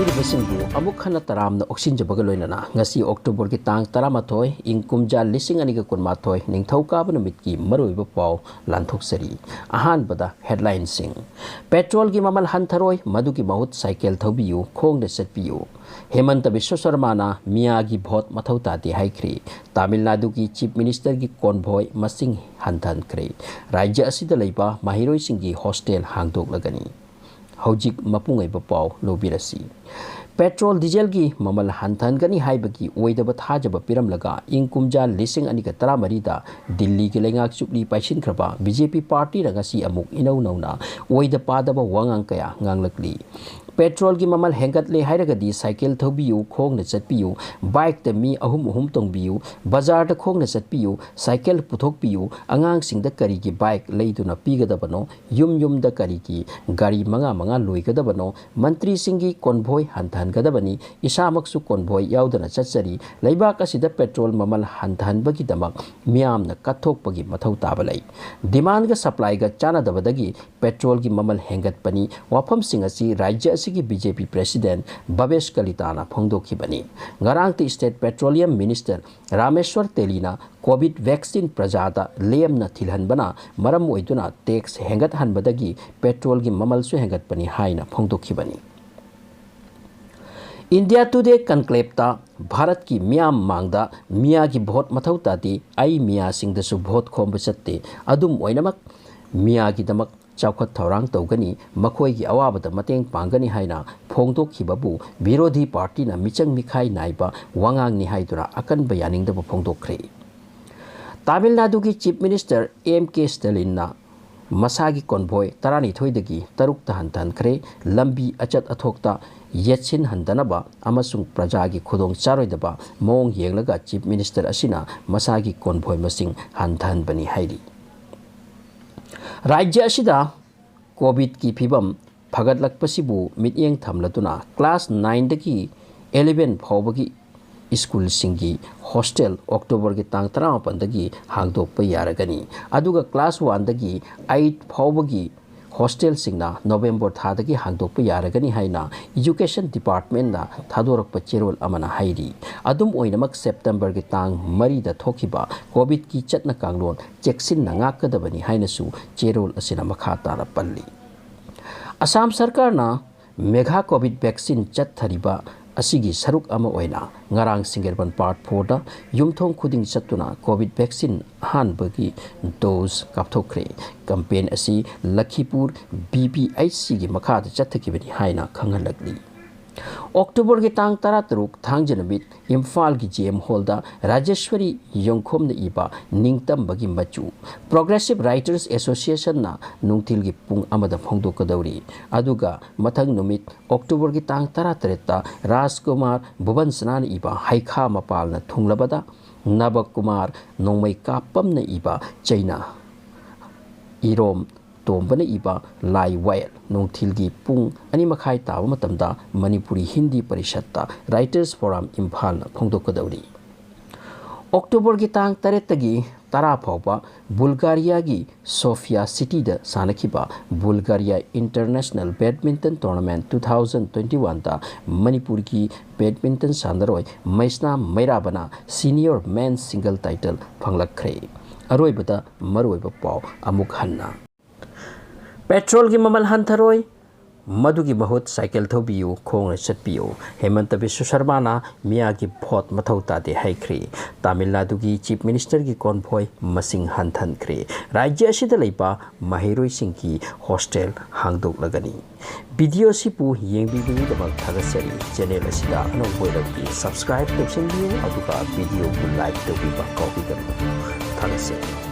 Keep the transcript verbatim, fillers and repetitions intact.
ꯍꯥꯏꯔꯤꯕꯁꯤꯡꯕꯨ ꯑꯃꯨꯛ ꯍꯟꯅ ꯇꯔꯥꯝꯅ ꯑꯣꯛꯁꯤꯟꯖꯕꯒ ꯂꯣꯏꯅꯅ ꯉꯁꯤ ꯑꯣꯛꯇꯣꯕꯔꯒꯤ ꯇꯥꯡ ꯇꯔꯥꯃꯥꯊꯣꯏ, ꯏꯪ ꯀꯨꯝꯖꯥ ꯂꯤꯁꯤꯡ ꯑꯅꯤꯒ ꯀꯨꯟꯃꯥꯊꯣꯏ, ꯅꯤꯡꯊꯧꯀꯥꯕ ꯅꯨꯃꯤꯠꯀꯤ ꯃꯔꯨꯑꯣꯏꯕ ꯄꯥꯎ ꯂꯥꯟꯊꯣꯛꯆꯔꯤ꯫ ꯑꯍꯥꯟꯕꯗ ꯍꯦꯗꯂꯥꯏꯟꯁꯤꯡ꯫ ꯄꯦꯇ꯭ꯔꯣꯜꯒꯤ ꯃꯃꯜ ꯍꯟꯊꯔꯣꯏ, ꯃꯗꯨꯒꯤ ꯃꯍꯨꯠ ꯁꯥꯏꯀꯦꯜ ꯊꯧꯕꯤꯌꯨ, ꯈꯣꯡꯅ ꯆꯠꯄꯤꯌꯨ꯫ ꯍꯦꯃꯟꯇ ꯕꯤꯁ꯭ꯋ ꯁꯔꯃꯥꯅ ꯃꯤꯌꯥꯒꯤ ꯚꯣꯠ ꯃꯊꯧ ꯇꯥꯗꯦ ꯍꯥꯏꯈ꯭ꯔꯤ꯫ ꯇꯥꯃꯤꯜ ꯅꯥꯗꯨꯒꯤ ꯆꯤꯐ ꯃꯤꯅꯤꯁꯇꯔꯒꯤ ꯀꯣꯟꯚꯣꯏ ꯃꯁꯤꯡ ꯍꯟꯊꯍꯟꯈ꯭ꯔꯦ꯫ ꯔꯥꯖ꯭ꯌ ꯑꯁꯤꯗ ꯂꯩꯕ ꯃꯍꯩꯔꯣꯏꯁꯤꯡꯒꯤ ꯍꯣꯁꯇꯦꯜ ꯍꯥꯡꯗꯣꯛꯂꯒꯅꯤ꯫ ꯍꯧꯖꯤꯛ ꯃꯄꯨꯡ ꯑꯣꯏꯕ ꯄꯥꯎ ꯂꯧꯕꯤꯔꯁꯤ꯫ ꯄꯦꯇ꯭ꯔꯣꯜ ꯗꯤꯖꯦꯜꯒꯤ ꯃꯃꯜ ꯍꯟꯊꯍꯟꯒꯅꯤ ꯍꯥꯏꯕꯒꯤ ꯑꯣꯏꯗꯕ ꯊꯥꯖꯕ ꯄꯤꯔꯝꯂꯒ ꯏꯪ ꯀꯨꯝꯖꯥ ꯂꯤꯁꯤꯡ ꯑꯅꯤꯒ ꯇꯔꯥꯃꯔꯤꯗ ꯗꯤꯜꯂꯤꯒꯤ ꯂꯩꯉꯥꯛ ꯆꯨꯞꯂꯤ ꯄꯥꯏꯁꯤꯟꯈ꯭ꯔꯕ ꯕꯤ ꯖꯦ ꯄꯤ ꯄꯥꯔꯇꯤꯅ ꯉꯁꯤ ꯑꯃꯨꯛ ꯏꯅꯧ ꯅꯧꯅ ꯑꯣꯏꯗ ꯄꯥꯗꯕ ꯋꯥꯉꯥꯡ ꯀꯌꯥ ꯉꯥꯡꯂꯛꯂꯤ꯫ ꯄꯦꯇ꯭ꯔꯣꯜꯒꯤ ꯃꯃꯜ ꯍꯦꯟꯒꯠꯂꯦ ꯍꯥꯏꯔꯒꯗꯤ ꯁꯥꯏꯀꯦꯜ ꯊꯧꯕꯤꯌꯨ, ꯈꯣꯡꯅ ꯆꯠꯄꯤꯌꯨ, ꯕꯥꯏꯛꯇ ꯃꯤ ꯑꯍꯨꯝ ꯑꯍꯨꯝ ꯇꯣꯡꯕꯤꯌꯨ, ꯕꯖꯥꯔꯗ ꯈꯣꯡꯅ ꯆꯠꯄꯤꯌꯨ, ꯁꯥꯏꯀꯦꯜ ꯄꯨꯊꯣꯛꯄꯤꯌꯨ, ꯑꯉꯥꯡꯁꯤꯡꯗ ꯀꯔꯤꯒꯤ ꯕꯥꯏꯛ ꯂꯩꯗꯨꯅ ꯄꯤꯒꯗꯕꯅꯣ, ꯌꯨꯝ ꯌꯨꯝꯗ ꯀꯔꯤꯒꯤ ꯒꯥꯔꯤ ꯃꯉꯥ ꯃꯉꯥ ꯂꯣꯏꯒꯗꯕꯅꯣ, ꯃꯟꯇ꯭ꯔꯤꯁꯤꯡꯒꯤ ꯀꯣꯟꯚꯣꯏ ꯍꯟꯊꯍꯟꯒꯗꯕꯅꯤ, ꯏꯁꯥꯃꯛꯁꯨ ꯀꯣꯟꯚꯣꯏ ꯌꯥꯎꯗꯅ ꯆꯠꯆꯔꯤ, ꯂꯩꯕꯥꯛ ꯑꯁꯤꯗ ꯄꯦꯇ꯭ꯔꯣꯜ ꯃꯃꯜ ꯍꯟꯊꯍꯟꯕꯒꯤꯗꯃꯛ ꯃꯤꯌꯥꯝꯅ ꯀꯠꯊꯣꯛꯄꯒꯤ ꯃꯊꯧ ꯇꯥꯕ ꯂꯩ꯫ ꯗꯤꯃꯥꯟꯒ ꯁꯄ꯭ꯂꯥꯏꯒ ꯆꯥꯟꯅꯗꯕꯗꯒꯤ ꯄꯦꯇ꯭ꯔꯣꯜꯒꯤ ꯃꯃꯜ ꯍꯦꯟꯒꯠꯄꯅꯤ꯫ ꯋꯥꯐꯝꯁꯤꯡ ꯑꯁꯤ ꯔꯥꯖ꯭ꯌ ꯑꯁꯤꯒꯤ B J P president Bhabesh ꯀꯂꯤꯇꯥꯅ ꯐꯣꯡꯗꯣꯛꯈꯤꯕꯅꯤ꯫ ꯉꯔꯥꯡꯇ ꯁ꯭ꯇꯦꯠ ꯄꯦꯇ꯭ꯔꯣꯂꯤꯌꯝ ꯃꯤꯅꯤꯁꯇꯔ ꯔꯥꯃꯦꯁ꯭ꯋꯔ ꯇꯦꯂꯤꯅ ꯀꯣꯚꯤꯗ ꯚꯦꯛꯁꯤꯟ ꯄ꯭ꯔꯖꯥꯗ ꯂꯦꯝꯅ ꯊꯤꯜꯍꯟꯕꯅ ꯃꯔꯝ ꯑꯣꯏꯗꯨꯅ ꯇꯦꯛꯁ ꯍꯦꯟꯒꯠꯍꯟꯕꯗꯒꯤ ꯄꯦꯇ꯭ꯔꯣꯜꯒꯤ ꯃꯃꯜꯁꯨ ꯍꯦꯟꯒꯠꯄꯅꯤ ꯍꯥꯏꯅ ꯐꯣꯡꯗꯣꯛꯈꯤꯕꯅꯤ꯫ ꯏꯟꯗꯤꯌꯥ ꯇꯨꯗꯦ ꯀꯟꯀ꯭ꯂꯦꯞꯇ ꯚꯥꯔꯠꯀꯤ ꯃꯤꯌꯥꯝ ꯃꯥꯡꯗ ꯃꯤꯌꯥꯒꯤ ꯚꯣꯠ ꯃꯊꯧ ꯇꯥꯗꯦ, ꯑꯩ ꯃꯤꯌꯥꯁꯤꯡꯗꯁꯨ ꯚꯣꯠ ꯈꯣꯝꯕ ꯆꯠꯇꯦ, ꯑꯗꯨꯝ ꯑꯣꯏꯅꯃꯛ ꯃꯤꯌꯥꯒꯤꯗꯃꯛ ꯆꯥꯎꯈꯠ ꯊꯧꯔꯥꯡ ꯇꯧꯒꯅꯤ, ꯃꯈꯣꯏꯒꯤ ꯑꯋꯥꯕꯗ ꯃꯇꯦꯡ ꯄꯥꯡꯒꯅꯤ ꯍꯥꯏꯅ ꯐꯣꯡꯗꯣꯛꯈꯤꯕꯕꯨ ꯕꯤꯔꯣꯙꯤ ꯄꯥꯔꯇꯤꯅ ꯃꯤꯆꯪ ꯃꯤꯈꯥꯏ ꯅꯥꯏꯕ ꯋꯥꯉꯥꯡꯅꯤ ꯍꯥꯏꯗꯨꯅ ꯑꯀꯟꯕ ꯌꯥꯅꯤꯡꯗꯕ ꯐꯣꯡꯗꯣꯛꯈ꯭ꯔꯦ꯫ ꯇꯥꯃꯤꯜ ꯅꯥꯗꯨꯒꯤ ꯆꯤꯐ ꯃꯤꯅꯤꯁꯇꯔ ꯑꯦꯝ ꯀꯦ ꯁ꯭ꯇꯦꯂꯤꯟꯅ ꯃꯁꯥꯒꯤ ꯀꯣꯟꯚꯣꯏ ꯇꯔꯥꯅꯤꯊꯣꯏꯗꯒꯤ ꯇꯔꯨꯛꯇ ꯍꯟꯊꯍꯟꯈ꯭ꯔꯦ꯫ ꯂꯝꯕꯤ ꯑꯆꯠ ꯑꯊꯣꯛꯇ ꯌꯦꯠꯁꯤꯟꯍꯟꯗꯅꯕ ꯑꯃꯁꯨꯡ ꯄ꯭ꯔꯖꯥꯒꯤ ꯈꯨꯗꯣꯡ ꯆꯥꯔꯣꯏꯗꯕ ꯃꯑꯣꯡ ꯌꯦꯡꯂꯒ ꯆꯤꯐ ꯃꯤꯅꯤꯁꯇꯔ ꯑꯁꯤꯅ ꯃꯁꯥꯒꯤ ꯀꯣꯟꯚꯣꯏ ꯃꯁꯤꯡ ꯍꯟꯊꯍꯟꯕꯅꯤ ꯍꯥꯏꯔꯤ꯫ ꯔꯥꯖ꯭ꯌ ꯑꯁꯤꯗ ꯀꯣꯚꯤꯗꯀꯤ ꯐꯤꯕꯝ ꯐꯒꯠꯂꯛꯄꯁꯤꯕꯨ ꯃꯤꯠꯌꯦꯡ ꯊꯝꯂꯗꯨꯅ ꯀ꯭ꯂꯥꯁ ꯅꯥꯏꯟꯗꯒꯤ ꯑꯦꯂꯦꯚꯦꯟ ꯐꯥꯎꯕꯒꯤ ꯁ꯭ꯀꯨꯜꯁꯤꯡꯒꯤ ꯍꯣꯁꯇꯦꯜ ꯑꯣꯛꯇꯣꯕꯔꯒꯤ ꯇꯥꯡ ꯇꯔꯥꯃꯥꯄꯟꯗꯒꯤ ꯍꯥꯡꯗꯣꯛꯄ ꯌꯥꯔꯒꯅꯤ꯫ ꯑꯗꯨꯒ ꯀ꯭ꯂꯥꯁ ꯋꯥꯟꯗꯒꯤ ꯑꯩꯠ ꯐꯥꯎꯕꯒꯤ ꯍꯣꯁꯇꯦꯜꯁꯤꯡꯅ ꯅꯣꯕꯦꯝꯕꯔ ꯊꯥꯗꯒꯤ ꯍꯥꯡꯗꯣꯛꯄ ꯌꯥꯔꯒꯅꯤ ꯍꯥꯏꯅ ꯏꯖꯨꯀꯦꯁꯟ ꯗꯤꯄꯥꯔꯠꯃꯦꯟꯅ ꯊꯥꯗꯣꯔꯛꯄ ꯆꯦꯔꯣꯜ ꯑꯃꯅ ꯍꯥꯏꯔꯤ꯫ ꯑꯗꯨꯝ ꯑꯣꯏꯅꯃꯛ, ꯁꯦꯞꯇꯦꯝꯕꯔꯒꯤ ꯇꯥꯡ ꯃꯔꯤꯗ ꯊꯣꯛꯈꯤꯕ ꯀꯣꯚꯤꯗꯀꯤ ꯆꯠꯅ ꯀꯥꯡꯂꯣꯟ ꯆꯦꯛꯁꯤꯟꯅ ꯉꯥꯛꯀꯗꯕꯅꯤ ꯍꯥꯏꯅꯁꯨ ꯆꯦꯔꯣꯜ ꯑꯁꯤꯅ ꯃꯈꯥ ꯇꯥꯅ ꯄꯜꯂꯤ꯫ ꯑꯁꯥꯝ ꯁꯔꯀꯥꯔꯅ ꯃꯦꯒꯥ ꯀꯣꯚꯤꯗ ꯚꯦꯛꯁꯤꯟ ꯆꯠꯊꯔꯤꯕ ꯑꯁꯤꯒꯤ ꯁꯔꯨꯛ ꯑꯃ ꯑꯣꯏꯅ ꯉꯔꯥꯡ ꯁꯤꯡꯒꯔꯕꯟ ꯄꯥꯔꯠ ꯐꯣꯔꯗ ꯌꯨꯝꯊꯣꯡ ꯈꯨꯗꯤꯡ ꯆꯠꯇꯨꯅ ꯀꯣꯚꯤꯗ ꯚꯦꯛꯁꯤꯟ ꯑꯍꯥꯟꯕꯒꯤ ꯗꯣꯁ ꯀꯥꯞꯊꯣꯛꯈ꯭ꯔꯦ꯫ ꯀꯦꯝꯄꯦꯟ ꯑꯁꯤ ꯂꯈꯤꯄꯨꯔ ꯕꯤ ꯄꯤ ꯑꯩꯆ ꯁꯤꯒꯤ ꯃꯈꯥꯗ ꯆꯠꯊꯈꯤꯕꯅꯤ ꯍꯥꯏꯅ ꯈꯪꯍꯜꯂꯛꯂꯤ꯫ ꯑꯣꯛꯇꯣꯕꯔꯒꯤ ꯇꯥꯡ ꯇꯔꯥꯇꯔꯨꯛ, ꯊꯥꯡꯖ ꯅꯨꯃꯤꯠ, ꯏꯝꯐꯥꯜꯒꯤ ꯖꯤ ꯑꯦꯝ ꯍꯣꯜꯗ ꯔꯥꯖꯦꯁ꯭ꯋꯔꯤ ꯌꯣꯡꯈꯣꯝꯅ ꯏꯕ ꯅꯤꯡꯇꯝꯕꯒꯤ ꯃꯆꯨ, ꯄ꯭ꯔꯣꯒ꯭ꯔꯦꯁꯤꯚ ꯔꯥꯏꯇꯔꯁ ꯑꯦꯁꯣꯁꯤꯌꯦꯁꯟꯅ ꯅꯨꯡꯊꯤꯜꯒꯤ ꯄꯨꯡ ꯑꯃꯗ ꯐꯣꯡꯗꯣꯛꯀꯗꯧꯔꯤ꯫ ꯑꯗꯨꯒ ꯃꯊꯪ ꯅꯨꯃꯤꯠ, ꯑꯣꯛꯇꯣꯕꯔꯒꯤ ꯇꯥꯡ ꯇꯔꯥꯇꯔꯦꯠꯇ, ꯔꯥꯖꯀꯨꯃꯥꯔ ꯚꯨꯕꯟꯁꯅꯥꯅ ꯏꯕ ꯍꯩꯈꯥ ꯃꯄꯥꯜꯅ ꯊꯨꯡꯂꯕꯗ, ꯅꯕꯀꯨꯃꯥꯔ ꯅꯣꯡꯃꯩ ꯀꯥꯞꯄꯝꯅ ꯏꯕ ꯆꯩꯅꯥ, ꯏꯔꯣꯝ ꯇꯣꯝꯕꯅ ꯏꯕ ꯂꯥꯏ ꯋꯥꯌꯦꯜ ꯅꯨꯡꯊꯤꯜꯒꯤ ꯄꯨꯡ ꯑꯅꯤ ꯃꯈꯥꯏ ꯇꯥꯕ ꯃꯇꯝꯗ ꯃꯅꯤꯄꯨꯔꯤ ꯍꯤꯟꯗꯤ ꯄꯔꯤꯁꯠꯇ ꯔꯥꯏꯇꯔꯁ ꯐꯣꯔꯝ ꯏꯝꯐꯥꯜꯅ ꯐꯣꯡꯗꯣꯛꯀꯗꯧꯔꯤ꯫ ꯑꯣꯛꯇꯣꯕꯔꯒꯤ ꯇꯥꯡ ꯇꯔꯦꯠꯇꯒꯤ ꯇꯔꯥ ꯐꯥꯎꯕ ꯕꯨꯜꯒꯥꯔꯤꯌꯥꯒꯤ ꯁꯣꯐꯤꯌꯥ ꯁꯤꯇꯤꯗ ꯁꯥꯟꯅꯈꯤꯕ Bulgaria international badminton tournament two thousand twenty ꯋꯥꯟꯗ ꯃꯅꯤꯄꯨꯔꯒꯤ ꯕꯦꯗꯃꯤꯟꯇꯟ ꯁꯥꯟꯅꯔꯣꯏ ꯃꯩꯁꯅꯥꯝ ꯃꯩꯔꯥꯕꯅ ꯁꯤꯅꯤꯌꯔ ꯃꯦꯟ ꯁꯤꯡꯒꯜ ꯇꯥꯏꯇꯜ ꯐꯪꯂꯛꯈ꯭ꯔꯦ꯫ ꯑꯔꯣꯏꯕꯗ ꯃꯔꯨꯑꯣꯏꯕ ꯄꯥꯎ ꯑꯃꯨꯛ ꯍꯟꯅ꯫ ꯄꯦꯇ꯭ꯔꯣꯜꯒꯤ ꯃꯃꯜ ꯍꯟꯊꯔꯣꯏ, ꯃꯗꯨꯒꯤ ꯃꯍꯨꯠ ꯁꯥꯏꯀꯜ ꯊꯧꯕꯤꯌꯨ, ꯈꯣꯡꯅ ꯆꯠꯄꯤꯌꯨ꯫ ꯍꯦꯃꯟꯇ ꯕꯤꯁ꯭ꯋ ꯁꯔꯃꯥꯅ ꯃꯤꯌꯥꯒꯤ ꯚꯣꯠ ꯃꯊꯧ ꯇꯥꯗꯦ ꯍꯥꯏꯈ꯭ꯔꯦ꯫ ꯇꯥꯃꯤꯜ ꯅꯥꯗꯨꯒꯤ ꯆꯤꯐ ꯃꯤꯅꯤꯁꯇꯔꯒꯤ ꯀꯣꯟꯚꯣꯏ ꯃꯁꯤꯡ ꯍꯟꯊꯍꯟꯈ꯭ꯔꯦ꯫ ꯔꯥꯖ꯭ꯌ ꯑꯁꯤꯗ ꯂꯩꯕ ꯃꯍꯩꯔꯣꯏꯁꯤꯡꯒꯤ ꯍꯣꯁꯇꯦꯜ ꯍꯥꯡꯗꯣꯛꯂꯒꯅꯤ꯫ ꯚꯤꯗꯤꯑꯣ ꯑꯁꯤꯕꯨ ꯌꯦꯡꯕꯤꯕꯒꯤꯗꯃꯛ ꯊꯥꯒꯠꯆꯔꯤ꯫ ꯆꯦꯅꯦꯜ ꯑꯁꯤꯗ ꯑꯅꯧꯕ ꯑꯣꯏꯔꯕꯗꯤ ꯁꯕꯁꯀ꯭ꯔꯥꯏꯕ ꯇꯧꯁꯤꯟꯕꯤꯌꯨ, ꯑꯗꯨꯒ ꯚꯤꯗꯤꯑꯣꯕꯨ ꯂꯥꯏꯛ ꯇꯧꯕꯤꯕ ꯀꯥꯎꯕꯤꯒꯅꯨ꯫ ꯊꯥꯒꯠꯆꯔꯤ꯫